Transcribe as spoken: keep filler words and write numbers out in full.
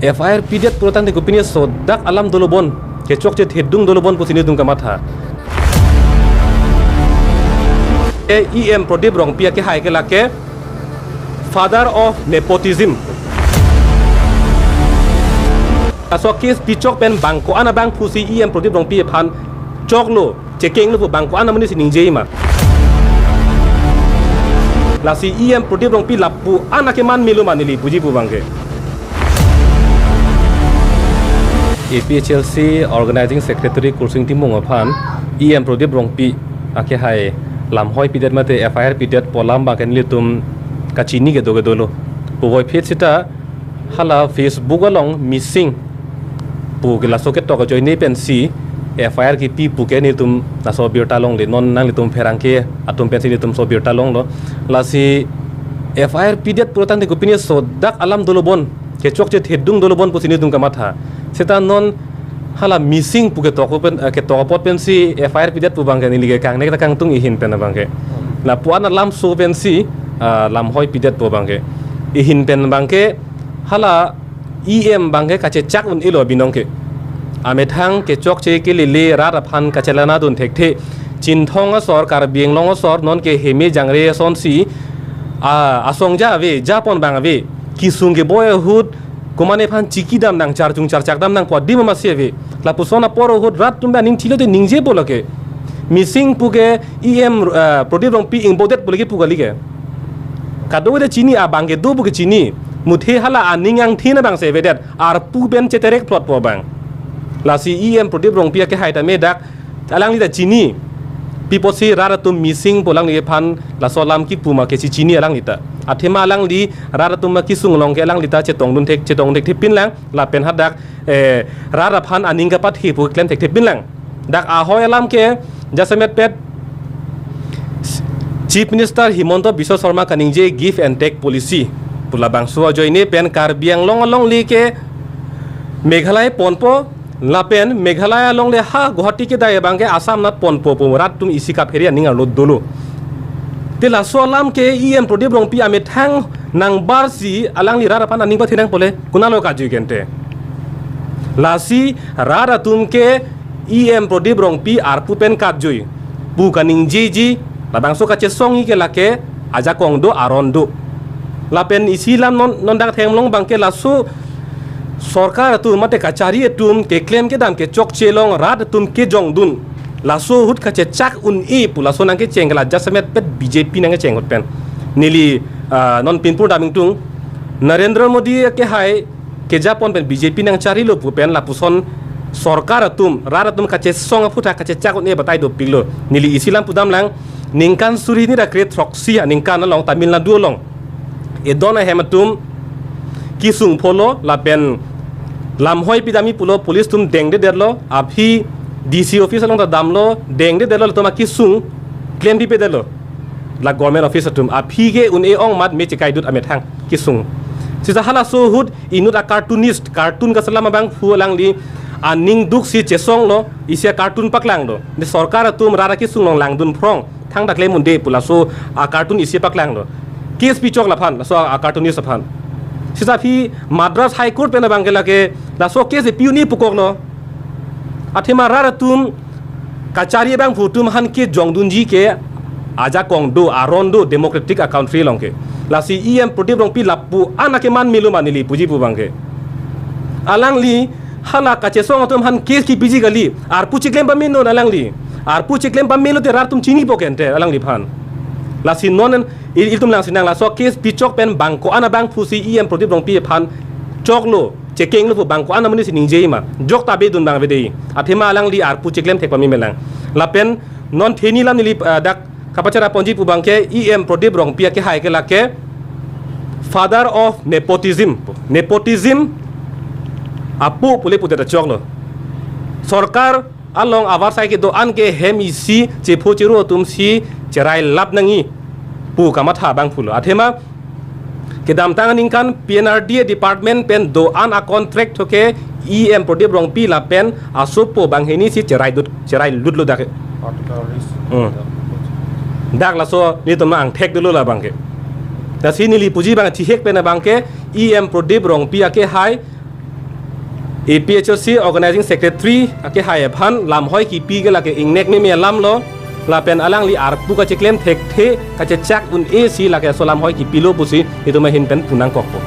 F I R pidet pulotangte kopine sodak alam dolo bon, kechokche thedung dolo bon pusi nelitum kamatha. E, E M Pradip Rongpi akehai ke lake father of nepotism. Laso case pichok pen bang ko-an abangphu si E M Pradip Rongpi aphan choklo, chekenglo pu bang ko-an amonit si ningje ma? Lasi E M Pradip Rongpi lapu-an akeman melo ma neli puji pu abangke. A P H L C Organizing Secretary Kursing Timung aphan E M Pradip Rongpi akehai lamhoi pidet mate F I R pidet pu alam abangke nelitum kachini kedo kedo lo. Puvoiphit seta hala Facebook along missing pu ke laso ketok ajoine pensi F I R kipi pu ke nelitum laso birta longle, non nanglitum pherangke atum pensi nelitum laso birta longlo. Lasi F I R pidet pulotangte kopine sodak alam dolo bon, kechokche thedung dolo bon pusi nelitum kamatha. Seta non hala missing pu ketok pen, eh, ketok apot pensi F I R pidet pu abangke neli ke kangnek ta kangtung ihin pen abangke. Lapu-an alam so pensi, ah, lamhoi pidet pu abangke. Ihin pen abangke hala E M abangke kachechak un-elo abinong ke. Amethang kechokche kelele rat aphan kachelanadun thekthe. Chinthong asor, Karbi Anglong asor, non ke heme jangre asonsi, ah, asong ja ave, japon abang ave. Kesung keboi ahut, komatne aphan chikidam nang, charchung charchak dam nang pu adim amatsi ave. Lapuson apor ahut rat atum aning thilote ningjepo lake. Missing pu ke E M, ah, Pradip Rongpi ingbodet pu lake pu kali ke. Kadokave ta chini, abangke do pu ke chini. Muthe hala aning angthin abang si avedet. Arpu pen cheterek plot pu abang. Lasi E M Pradip Rongpi akehai tame dak alangli ta chini. Pi apotsi rat atum missing pu alangli aphan laso alam kipu ma ke si chini alangli ta. Athema alangli rat atum akesung along ke alangli ta chetongdun thek, chetong thekthe pinlang, lapen hadak, eh, rat aphan aning kapathe pu klem thekthe pinlang. Dak ahoi alam ke jasemet pet Chief Minister Himanta Biswa Sarma kaningje give and take policy pu labangso ajoine pen Karbi Anglong alongle ke Meghalaya ponpo, lapen Meghalaya alongle ha Guwahati kedai abangke Assam nat ponpo pu rat atum isi kaphere aning arlo dolo. Te laso alam ke E M Pradip Rongpi amethang nangbarsi alangli rat aphan aning pathenang pole, konatlo kajui kente. Lasi rat atum ke E M Pradip Rongpi arpu pen katjui pu kaningjeji, labangso kachesongji ke lake ajakong do, aron do. Lapen isi alam non, non dak theklong abangke laso sorkar atum mate kachari atum keklem kedam kechokche along rat atum kejongdun, laso ahut kachechak un-e pu laso nangkecheng ke la jasemet pet B J P nangkecheng ahut pen. Neli, ah, non pinpur dam ingtung, Narendra Modi akehai kejapon pen B J P nangcharilo pu pen lapuson sorkar atum, rat atum kachesong aphuthak kachechak un-e batai dopiklo. Neli isi alam pudamlang, ningkan suri hini ra kre throksi aningkan along Tamil Nadu along edon ahem atum kesung pholo lapen lamhoi pidamji pulo, police atum dengdedetlo, aphi D C office along ta damlo, dengdedetlo, latum akesung klem pipedetlo. La government office atum aphi ke un-e ong amat me chekaidut amethang kesung. Seta halaso ahut inut a-cartoonist, cartoon kaselam abangphu alangli aning duksi chesonglo, isi a-cartoon paklanglo. Ne sorkar atum rat akesung along langdun phrong, thangta klem un-e pu laso a-cartoon isi paklanglo. Case pichok laphan, laso a-cartoonist aphan. Seta aphi Madras High Court pen abangke lake laso case pi un-e pukoklo. Athema rat atum kachari abangphu atum aphan kejongdunji ke ajakong do, aron do, democratic a-country along ke. Lasi E M Pradip Rongpi lapu-an akeman melo ma neli puji pu abangke. Alangli hala kachesong atum aphan case kipiji kali, arpu chiklem pame non alangli. Arpu chiklem pamelo te rat atum chinipo kente alangliphan. Lasi non il-, ilitum langsinang, laso case pichok pen bang ko-an abangphu si E M Pradip Rongpi aphan choklo, chekenglo pu bang ko-an amonit si ningje ma? Jok ta avedun abang avedetji. Athema alangli arpu chiklem thek pame melang. Lapen non theni alam neli, ah, dak kapachara ponji pu abangke E M Pradip Rongpi akehai ke lake father of nepotism. Nepotism apo pule pudet choklo. Sorkar along avarsai kedo-an ke hem isi chepho chero atum si cherai lap nangji pu kamatha abangphulo. Athema kedamtang aningkan P N R D A department pen do-an a-contract tho ke E M Pradip Rongpi lapen asopo banghini si cherai dut, cherai lutlo dak ke. Particular risk. Hmm. Dak laso nelitum angthek dolo la abangke. Lasi neli puji abang chihek pen abangke E M Pradip Rongpi akehai APHLC Organizing Secretary akehai aphan lamhoi kipi ke lake ingnek meme alam lo, lapen alangli arpu kacheklem thekthe kachechak un-e si lake laso lamhoi kipilo pusi itum ahin pen punangkokpo.